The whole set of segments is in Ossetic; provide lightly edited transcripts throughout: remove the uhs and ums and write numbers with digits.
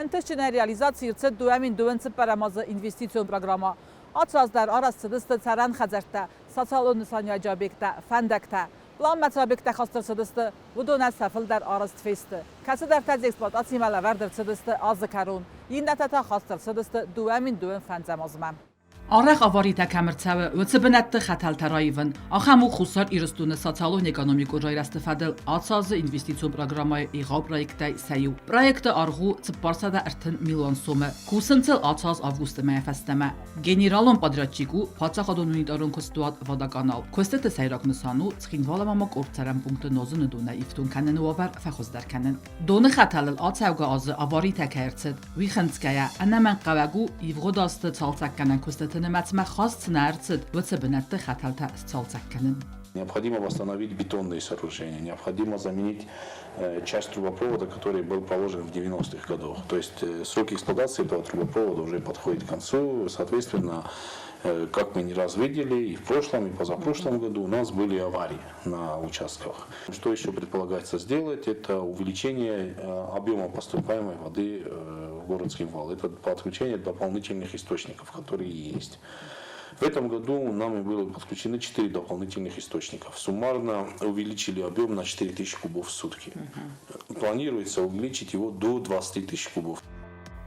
Ӕнтыстджынӕй реализаци ӕрцыд 2024 азы инвестицион программӕ. Ацы аз дӕр арӕзт цыдысты цӕрӕн хӕдзӕрттӕ, социалон нысаниуӕджы объекттӕ, фӕндӕгтӕ. Пъланмӕ цы объекттӕ хаст ӕрцыдысты, уыдонӕн сӕ фылдӕр арӕзт фесты. Кӕцыдӕртӕ дзы эксплуатацимӕ лӕвӕрд ӕрцыдысты азы кӕрон, иннӕтӕ та хаст ӕрцыдысты 2025 азмӕ. Арӕх аваритӕ кӕм ӕрцӕуы, уыцы бынӕтты хӕтӕлтӕ раивын. Ахӕм у Хуссар Ирыстоны социалон-экономикон райрӕзты фӕдыл ацы азы инвестицион программӕйы егъау проекттӕй сӕ иу. Проекты аргъ у 430 милуан сомы. Кусынц ыл ацы аз августы мӕйӕ фӕстӕмӕ. Генералон подрядчик у паддзахадон унитарон куыстуат «Водоканал». Куыстыты сӕйраг нысан у Цхинвал ӕмӕ ма къорд цӕрӕн пункты нозыны донӕй ифтонг кӕныны уавӕр фӕхуыздӕр кӕнын. Доны хӕтӕлыл ацӕугӕ азы аваритӕ кӕй ӕрцыд, уый хынцгӕйӕ, ӕнӕмӕнгхъӕуӕг у ивгъуыд азты цалцӕггӕнӕн куыстыты нымӕцмӕ хаст цы нӕ ӕрцыд, уыцы бынӕтты хӕтӕлтӕ сцалцӕг кӕнын. Необходимо восстановить бетонные сооружения, необходимо заменить часть трубопровода, который был положен в 90-х годах. То есть срок эксплуатации этого трубопровода уже подходит к концу, соответственно, как мы не раз видели и в прошлом, и позапрошлом году у нас были аварии на участках. Что еще предполагается сделать, это увеличение объема поступаемой воды в город Цхинвал. Это подключение дополнительных источников, которые есть. В этом году нами было подключены 4 дополнительных источников. Суммарно увеличили объем на 4000 кубов в сутки. Планируется увеличить его до 20 тысяч кубов.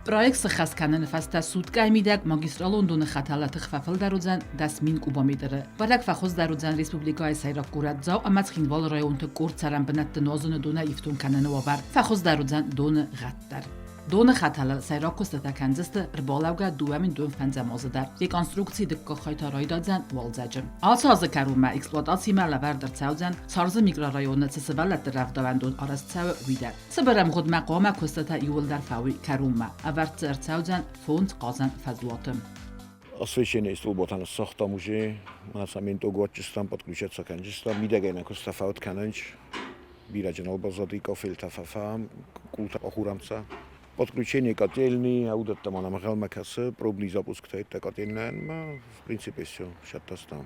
Проект сыххӕст кӕныны фӕстӕ суткӕйы мидӕг магистралон доны хӕтӕлы тых фӕфылдӕр уыдзӕн 10 000 кубометры. Бӕрӕг фӕхуыздӕр уыдзӕн республикӕйы сӕйраг горӕт Дзау ӕмӕ Цхинвалы районты къорд цӕрӕн бынӕтты нуазыны донӕй ифтонг кӕныны уавӕр. Фӕхуыздӕр уыдзӕн доны гъӕд дӕр. Доны хӕтӕлы сӕйраг куыстытӕ кӕндзысты ӕрбалӕугӕ 2025 азы дӕр. Реконструкцийы дыккаг хай та райдайдзӕн уалдзӕджы. Ацы азы кӕронмӕ эксплуатацимӕ лӕвӕрд ӕрцӕудзӕн, Царзы микрорайоны цы сывӕллӕтты рӕвдауӕндон арӕзт цӕуы, уый дӕр. Цыбыр ӕмгъуыдмӕ хъуамӕ куыстытӕ иууылдӕр фӕуой кӕронмӕ. Ӕвӕрд дзы ӕрцӕудзӕн фондз хъазӕн фӕзуаты. Освещение столбота ныссагътам уже, цементог уадджыстӕм подключаться кӕнджыстӕм, мидӕгӕй нӕ куыста фӕуд кӕнынч. Бирӕ нал баззади кафелтӕ фӕфӕм, къултӕ ахурамца. Подключение котельни, уыдӕттӕ ма нӕм ӕнхъӕлмӕ кӕсы, пробный запуск-тӕ котельнӕйӕн, в принципе, все, сӕттӕстӕм.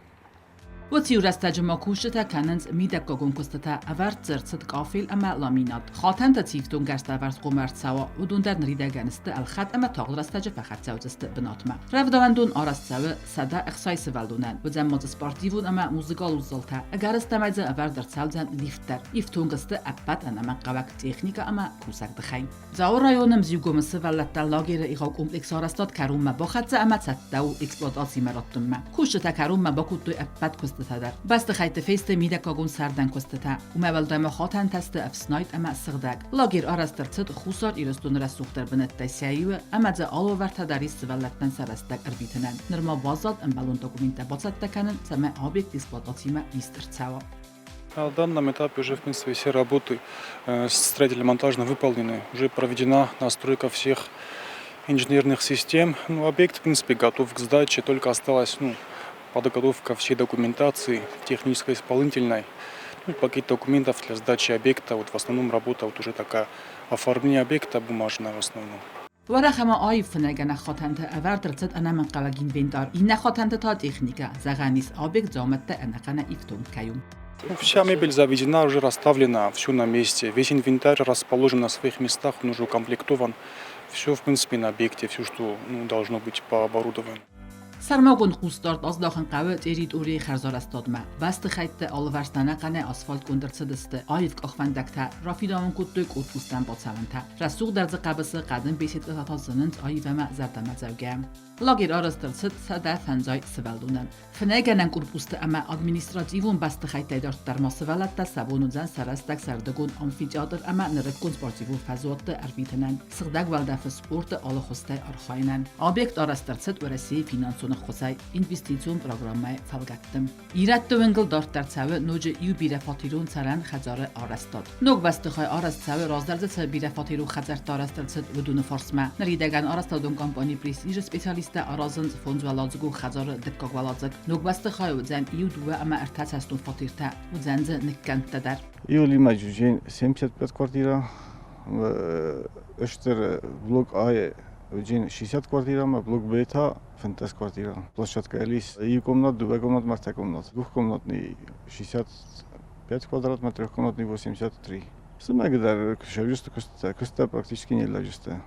Уыцы-иу рӕстӕджы ма кусджытӕ кӕнынц мидӕггагон куыстытӕ, ӕвӕрд дзы ӕрцыд къафел ӕмӕ ламинат. Хатӕнтӕ цы ифтонггӕрзтӕ ӕвӕрд хъуамӕ ӕрцӕуа, уыдон дӕр ныридӕгӕн сты ӕлхӕд ӕмӕ тагъд рӕстӕджы фӕхӕццӕ уыдзысты бынатмӕ. Рӕвдауӕндон арӕзт цӕуы 160 сывӕллонӕн, уыдзӕн ма дзы спортивон ӕмӕ музыкалон залтӕ, ӕгӕрыстӕмӕй дзы ӕвӕрд ӕрцӕудзӕн лифт дӕр. Ифтонг сты ӕппӕт ӕнӕмӕнгхъӕуӕг техникӕ ӕмӕ кусӕгдыхӕй. Дзауы районы Мзиугомы сывӕллӕттӕ лагеры егъау комплекс арӕзтад кӕронмӕ бахӕццӕ ӕмӕ цӕттӕ у эксплуатацимӕ раттынмӕ. Кусджытӕ кӕронмӕ бакодтой ӕппӕт куыстытӕ дӕр. Бӕстыхӕйтты фесты мидӕггагон сӕрдӕн куыстытӕ. Уымӕ уӕлдай ма хатӕнтӕ сты ӕфснайд ӕмӕ сыгъдӕг. Лагерь арӕзт ӕрцыд Хуссар Ирыстоны рӕсугъддӕр бынӕттӕй сӕ иуы ӕмӕ дзы алы уавӕртӕ дӕр ис сывӕллӕттӕн сӕ рӕстӕг ӕрвитынӕн. Нырма баззад ӕмбӕлон документтӕ бацӕттӕ кӕнын, цӕмӕй объект эксплуатацимӕ ист ӕрцӕуа. На данном этапе уже, в принципе, все работы строительно-монтажно выполнены. Уже проведена настройка всех инженерных систем. Ну, объект, в принципе, готов к сдаче, только осталась, ну, подготовка всей документации технической, исполнительной. Ну, пакет документов для сдачи объекта. Вот в основном работа вот уже такая, оформление объекта бумажная в основном. Уӕрӕх ӕмӕ аив фынӕйгӕнӕг хатӕнты ӕвӕрд ӕрцыд ӕнӕмӕнгхъӕуӕг инвентар, иннӕ хатӕнты та техникӕ, зӕгъӕн ис, объект дзаумӕттӕ ӕнӕхъӕнӕй ифтонг кӕй у. Вся мебель заведена, уже расставлена, все на месте. Весь инвентарь расположен на своих местах, он уже укомплектован. Все, в принципе, на объекте, все, что, ну, должно быть по оборудованию. Сӕрмагонд хъусдард аздахын хъӕуы территорийы хӕрзарӕзтадмӕ. Бӕстыхӕйтты алыварс ӕнӕхъӕнӕй асфальтгонд ӕрцыдысты, аив къахвӕндӕгтӕ, рафидауын кодтой корпустӕм бацӕуӕнтӕ. Рӕсугъд ӕрдзы хъӕбысы хъӕдын беседкӕтӕ та зынынц аив ӕмӕ зӕрдӕмӕдзӕугӕ. Лагерь арӕзт ӕрцыд 150 сывӕллонӕн. Фынӕйгӕнӕн корпусты ӕмӕ административон бӕстыхӕйттӕй дарддӕр ма сывӕллӕттӕ сӕ бон уыдзӕн сӕ рӕстӕг сӕрдыгон амфитеатр ӕмӕ нырыккон спортивон фӕзуӕтты ӕрвитынӕн, сыгъдӕг уӕлдӕфы спорты алы хуызтӕй архайынӕн. Объект арӕзт ӕрцыд Уӕрӕсейы финансон ӕххуысӕй инвестицион программӕйы фӕлгӕтты. Ирӕтты уынгыл дарддӕр цӕуы ноджы иу бирӕфатерон цӕрӕн хӕдзары арӕзтад. Ног бӕстыхай арӕзт цӕуы раздӕр дзы цы бирӕфатерон хӕдзӕрттӕ арӕзт ӕрцыд, уыдоны фарсмӕ. Ныридӕгӕн арӕзтадон компани Престиж-ы специалисттӕ аразынц фондзуӕладзыгон хӕдзары дыккаг уӕладзыг. Ног бӕстыхай уыдзӕн иу, дыууӕ ӕмӕ ӕртӕцӕстон фатертӕ, уыдзӕн дзы ныккӕндтӕ дӕр. Июлимӕ 75 квартира, стыр блок А уыдзӕн 60 квартирамӕ, блок Б та 15 квартира. Площадка Элис иу комнат, дыууӕ комнат, ӕртӕ комнат. Двухкомнатный 65 квадратмӕ, трехкомнатный 83. Цымӕ дӕр сӕвджысты куыстытӕ, куыстытӕ практически не лӕджысты.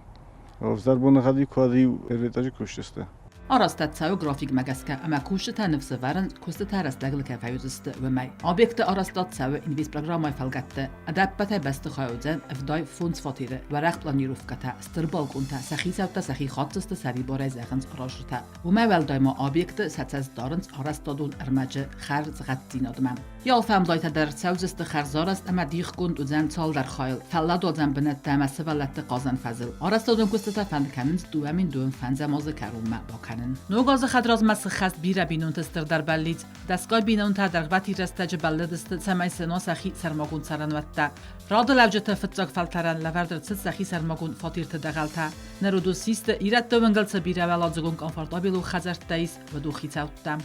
Ӕвзӕр боныгъӕд куы иу первый этажы кусджысты. Арӕзтад цӕуы графикмӕ гӕсгӕ ӕмӕ кусджытӕ ныфс ӕвӕрынц, куыстытӕ рӕстӕгыл кӕй фӕуыдзысты, уымӕй. Объекты арӕзтад цӕуы инвестпрограммӕйы фӕлгӕтты. Ӕдӕппӕтӕй бӕстыхай уыдзӕн 75 фатеры, уӕрӕх планировкӕтӕ, стыр балкъонтӕ, сӕ хицӕуттӕ сӕхи хатдзысты сӕрибарӕй зӕгъынц аразджытӕ. Уымӕй уӕлдай ма объекты сӕ цӕст дарынц арӕзтадон ӕрмӕджы хӕрзгъӕддзинадмӕ. Йӕ алфӕмблайтӕ дӕр цӕудзысты хӕрзарӕзт ӕмӕ дихгонд уыдзӕн цалдӕр хайыл, фӕлладуадзӕн бынӕттӕ ӕмӕ сывӕллӕтты хъазӕн фӕзыл. Арӕзтадон куыстытӕ фӕнд кӕнынц 2025 азы кӕронмӕ бакӕнын. Ног азы хӕдразмӕ сыххӕст бирӕ бинонты стырдӕр бӕллиц. Дӕсгай бинонтӕ дӕргъвӕтин рӕстӕджы бӕллыдысты, цӕмӕй сын уа сӕхи сӕрмагонд цӕрӕнуӕттӕ. Радылӕуджыты фыццаг фӕлтӕрӕн лӕвӕрд ӕрцыд сӕхи сӕрмагонд фатерты дӕгъӕлтӕ. Ныр уыдон систы, ирӕтты уынгыл цы бирӕуӕладзыгон комфортабелон хӕдзӕрттӕ ис, уыдон хицӕуттӕ.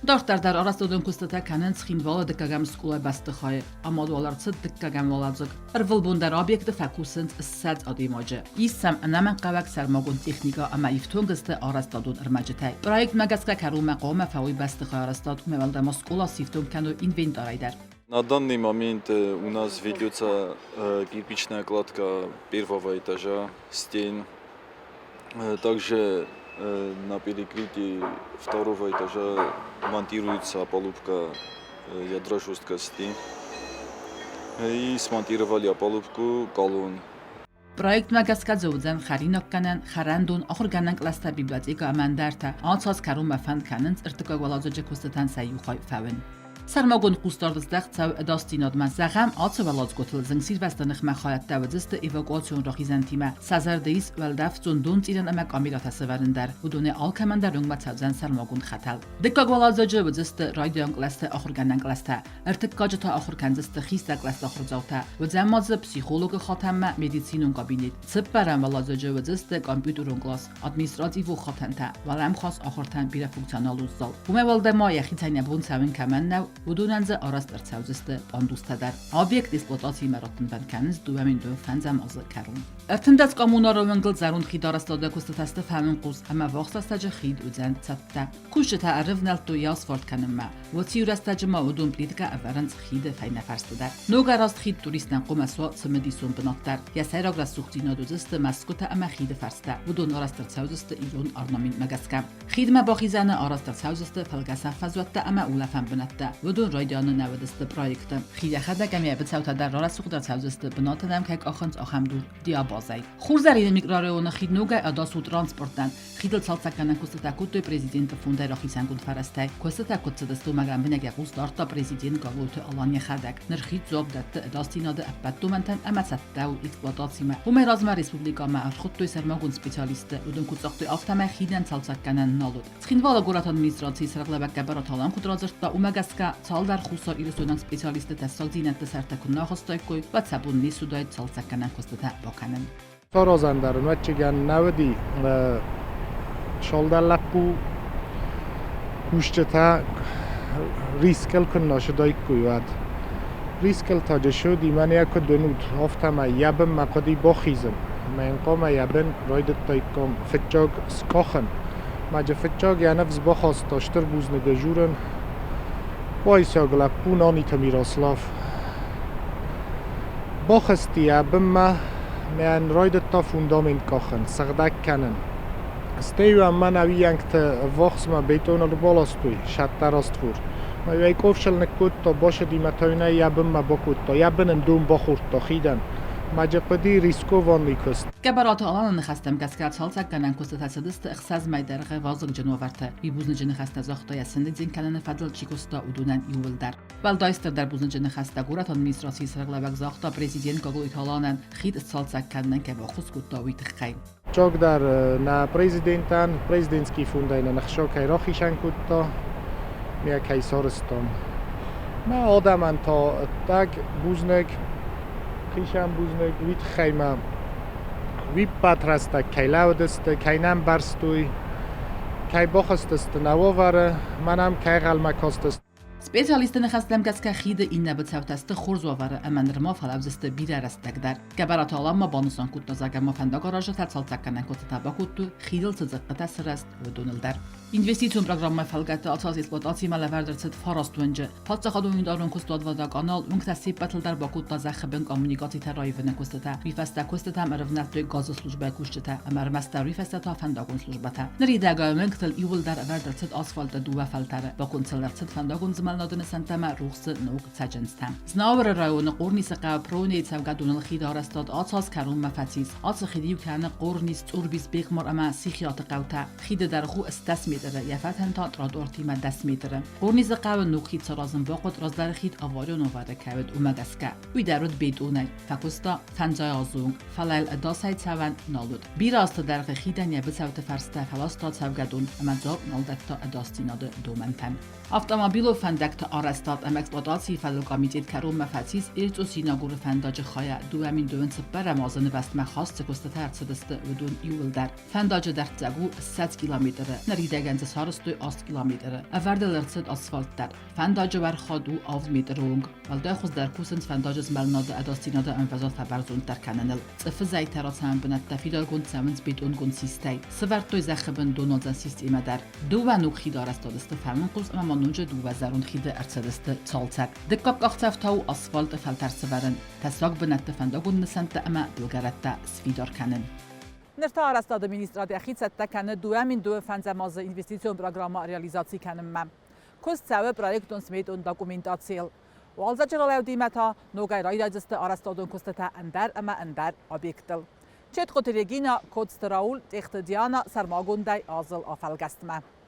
Дарддӕр дӕр арӕзтадон куыстытӕ кӕнынц Цхинвалы дыккӕгӕм скъолайы бӕстыхайы. Амад уал ӕрцыд дыккӕгӕм уӕладзыг. Ӕрвылбон дӕр объекты фӕкусынц 20 адӕймаджы. Ис сӕм ӕнӕмӕнгхъӕуӕг сӕрмагонд техникӕ ӕмӕ ифтонг сты арӕзтадон ӕрмӕджытӕй. Проектмӕ гӕсгӕ кӕронмӕ хъуамӕ фӕуой бӕстыхайы арӕзтад, уымӕ уӕлдай ма скъола сифтонг кӕной инвентарӕй дӕр. На данный момент у нас ведется кирпичная кладка первого этажа, стен. Также на перекрытии второго этажа монтируется опалубка ядра жесткости. И смонтировали опалубку колонн. Проектмӕ гӕсгӕ дзы уыдзӕн хӕринаггӕнӕн, хӕрӕндон, ахуыргӕнӕн кълӕстӕ, библиотекӕ ӕмӕ ӕндӕртӕ. Ацы аз кӕронмӕ фӕнд кӕнынц ӕртыккаг уӕладзыджы куыстытӕн сӕ иу хай фӕуын. Сӕрмагонд хъусдард здӕхт цӕуы ӕдасдзинадмӕ. Зӕгъӕм, ацы уӕладзгуытыл зынгсирвӕзты ныхмӕ хайӕдтӕ уыдзысты эвакуацион рахизӕнтимӕ. Сӕ зӕрды ис уӕлдӕфдзон донцъирӕн ӕмӕ камерӕтӕ сӕвӕрын дӕр. Уыдонӕй алкӕмӕн дӕр уынгмӕ цӕудзӕн сӕрмагонд хӕтӕл. Дыккаг уӕладзыджы уыдзысты райдиан кълӕсты ахуыргӕнӕн кълӕстӕ. Ӕртыккаджы та ахуыр кӕндзысты хистӕр кълӕсты ахуырдзаутӕ. Уыдзӕн ма дзы психологы хатӕнмӕ медицинон кабинет. Цыппӕрӕм уӕладзыджы уыдзысты компьютерон кълас, административон хатӕнтӕ, уӕлӕмхас ахуыртӕн бирӕфункционалон зал. Уымӕй уӕлдай ма йӕхицӕн йӕ бон цӕуын кӕмӕн нӕу, уыдонӕн дзы арӕзт ӕрцӕудзысты пандустӕ дӕр. Объект эксплуатацимӕ раттынвӕнд кӕнынц 2025 азы кӕрон. 13 коммунары уынгыл зӕронд хидарӕзтады куыстытӕ сты фӕуынхъус ӕмӕ ввахс рӕстӕджы хид уыдзӕн цӕттӕ. Кусджытӕ ӕрывнӕлдтой йӕ асфальт кӕнынмӕ. Уыцы-иу рӕстӕджы ма уыдон плиткӕ ӕвӕрынц хиды фӕйнӕфӕрсты дӕр. Ног арӕзт хид туристтӕн хъуамӕ суа цымыдисон бынат дӕр. Йӕ сӕйраг рӕсугъддзинад уыдзысты мӕсгуытӕ ӕмӕ хиды фӕрстӕ. Уыдон арӕзт ӕрцӕудзысты ирон орнаментмӕ гӕсгӕ. Хидмӕ бахизӕны арӕзт ӕрцӕудзысты фӕлгӕсӕн фӕзуӕттӕ ӕмӕ улӕфӕн бынӕттӕ. Уыдон райдианы нӕ уыдысты проекты. Хид йӕхӕдӕг ӕмӕ йӕ быцӕутӕ дӕр рарӕсугъд ӕрцӕудзысты, бынаты нӕм кӕй къахынц, ахӕм дур диабазӕй. Хурзӕрины микрорайоны хид ногӕй ӕдас у транспортӕн. Хидыл цалцӕггӕнӕн куыстытӕ кодтой президенты фондӕй рахицӕнгонд фӕрӕзтӕй. Куыстытӕ куыд цыдысты, уымӕ лӕмбынӕг йӕ хъус дардта президент Гаглойты Алан йӕхӕдӕг. Ныр хид дзуапп дӕтты ӕдасдзинады ӕппӕт домӕнтӕн ӕмӕ цӕттӕ у эксплуатацимӕ. Уымӕй размӕ республикӕмӕ ӕрхуыдтой сӕрмагонд специалистты. Уыдон куыд загътой, афтӕмӕй хидӕн цалцӕггӕнӕн нал уыд. Цхинвалы горӕты администрацийы сӕргълӕууӕг Гӕбӕраты Алан куыд радзырдта, уымӕ гӕсгӕ цалдӕр Хуссар Ирыстойнаг специалистты тӕссагдзинӕдты сӕртӕ куы нӕ ахызтаиккой, уӕд сӕ бон не суыдаид цалцӕггӕнӕн куыстытӕ бакӕнын. Саразӕн дӕр ӕвӕццӕгӕн нӕ уыди. Цалдӕр лӕппу кусджытӕ рискыл куыннӕ суыдаиккой, уӕд. Рискыл та джы уыди, мӕнӕ йӕ куыд уынут, афтӕмӕй йӕ бынмӕ хъуыди бахизын. Ӕмӕ йын хъуамӕ йӕ бын райдыдтаиккам фыццаг скъахын. Мӕ джы фыццаг йӕ ныфс бахаста стыр бузныгы журын. Уайсаг лӕппу Наниты Мирослав. Бахызти йӕ бынмӕ Мӕн райдыдта фундамент къахын, сыгъдӕг кӕнын. Стӕй-иу ӕм мӕн ӕвийӕнгты ӕввахсмӕ бетон ӕрбаластой, сӕттӕ раствор. Мӕ-иу ӕй къофсыл ныккодта, басыди мӕ та йын ӕй йӕ бынмӕ бакодта, йӕ бын ын дон бахордта хидӕн. Мӕ хъуыди рискованный куыст. Гӕбӕраты Аланы ныхӕстӕм гӕсгӕ цалцӕггӕнӕн куыстытӕ цыдысты ӕхсӕз мӕй дӕргъы вазыгджын уавӕрты. Уый бузныджы ныхӕстӕ загъта йӕ сӕндидзын кӕныны фӕдыл чи куыста, уыдонӕн иууылдӕр. Уӕлдай стырдӕр бузныджы ныхӕстӕ горӕты администрацийы сӕргълӕууӕг загъта президент Гаглойты Аланӕн хид сцалцӕг кӕнынӕн кӕй баххуыс кодта, уый тыххӕй. Чогдар нӕ президентӕн президентский фондӕй нӕ ныхсо кӕй рахицӕн кодта, ме кӕй сарӕзтон. Мӕ адӕмӕн та ӕддаг бузныг, хицӕн бузныг, уый тыххӕй мӕ уый ӕппӕт рӕстӕг кӕй лӕууыдысты, кӕй нӕ ӕмбӕрстой, кӕй бахызтысты нӕ уавӕры, мӕнӕм кӕй ӕнхъӕлмӕ кастысты. Специалистты ныхӕстӕм гӕсгӕ хиды иннӕ быцӕутӕ сты хорз уавӕры ӕмӕ нырма фӕлӕудзысты бирӕ рӕстӕг дӕр. Гӕбӕраты Алан ма банысан кодта, зӕгъгӕ ма фӕндагаразджытӕ цалцӕггӕнӕн куыстытӕ бакодтой, хидыл цы дзыхъхъытӕ сырӕзт, уыдоныл дӕр. Инвестицион программӕйы фӕлгӕтты ацы аз эксплуатацимӕ лӕвӕрд ӕрцыд фараст уынджы. Паддзахадон унитарон куыстуат Водоканал уынгтӕ се ппӕтыл дӕр бакодта зӕххы бын коммуникацитӕ раивыны куыстытӕ. Уый фӕстӕ куыстытӕм ӕрывнӕлдтой газы службӕйы кусджытӕ ӕмӕ ӕрмӕстдӕр уый фӕстӕ та фӕндагон службӕтӕ. Ныридӕгӕн уынгтыл иууылдӕр ӕвӕрд ӕрцыд асфальты дыууӕ фӕлтӕры. Баконд сыл ӕрцыд фӕндагон змӕлынады нысӕнттӕ ӕмӕ рухсы ног цӕджындзтӕ. Знауыры районы Хъорнисы хъӕуы Пронейы цӕугӕдоныл хид арӕзтад ацы аз кӕронмӕ фӕцис. Ацы хид иу кӕны Хъорнис, Цъурбис, Бехъмар ӕмӕ Сихиаты хъӕутӕ. Хиды дӕргъ у 10 метры, йӕ фӕтӕн та тротуартимӕ 10 метры. Хъорнисы хъӕуы ног хид саразын бахъуыд, раздӕры хид аварион уавӕры кӕй уыд, уымӕ гӕсгӕ. Уый дӕр уыд бетонӕй. Фӕкуыста фӕндзай азы онг, фӕлӕ йыл ӕдасӕй цӕуӕн нал уыд. Бирӕ азты дӕргъы хидӕн йӕ быцӕуты фӕрстӕ фӕласта цӕугӕдон ӕмӕ дзуапп нал дӕтта ӕдасдзинады домӕнтӕн. Автомобилон фӕндӕгты арӕзтад ӕмӕ эксплуатацийы фӕдыл комитет кӕронмӕ фӕцис Эрцъо-Синагуры фӕндаджы хайӕ 2024 азы нывӕзтмӕ хаст цы куыстытӕ ӕрцыдысты, уыдон иууылдӕр. Фӕндаджы дӕрддзӕг у 20 километры, ныридӕгӕн дзы сарӕзтой 8 километры. Ӕвӕрд ыл ӕрцыд асфальт дӕр. Фӕндаджы уӕрхад у 7 метры онг. Уӕлдай хуыздӕр кусынц фӕндаджы змӕлынады ӕдасдзинады ӕмвӕзад фӕбӕрзонддӕр кӕныныл. Цъыфы зӕйтӕ рацӕуӕн бынӕттӕ фидаргонд цӕуынц бетонгонд систӕй. Сывӕрдтой зӕххы бын донуадзӕн системӕ дӕр. Дыууӕ ног хиды арӕзтад сты фӕлынхъус ӕмӕ ма ноджы дыууӕ зӕронд хиды ӕрцыдысты цалцӕг. Дыккаг къахдзӕф та у асфальты фӕлтӕр сывӕрын, тӕссаг бынӕтты фӕндагон нысӕнттӕ ӕмӕ былгӕрӕттӕ сфидар кӕнын. Ныр та арӕзтады министрад йӕхи цӕттӕ кӕны 2025 азы инвестицион программӕ реализаци кӕнынмӕ. Куыст цӕуы проектон-сметон документацийыл. Уалдзӕджы ралӕудимӕ та ногӕй райдайдзысты арӕзтадон куыстытӕ ӕндӕр ӕмӕ ӕндӕр объекттыл. Четкъоты Регина, Коцты Рауль, Тъехты Диана сӕрмагондӕй азыл афӕлгӕстмӕ.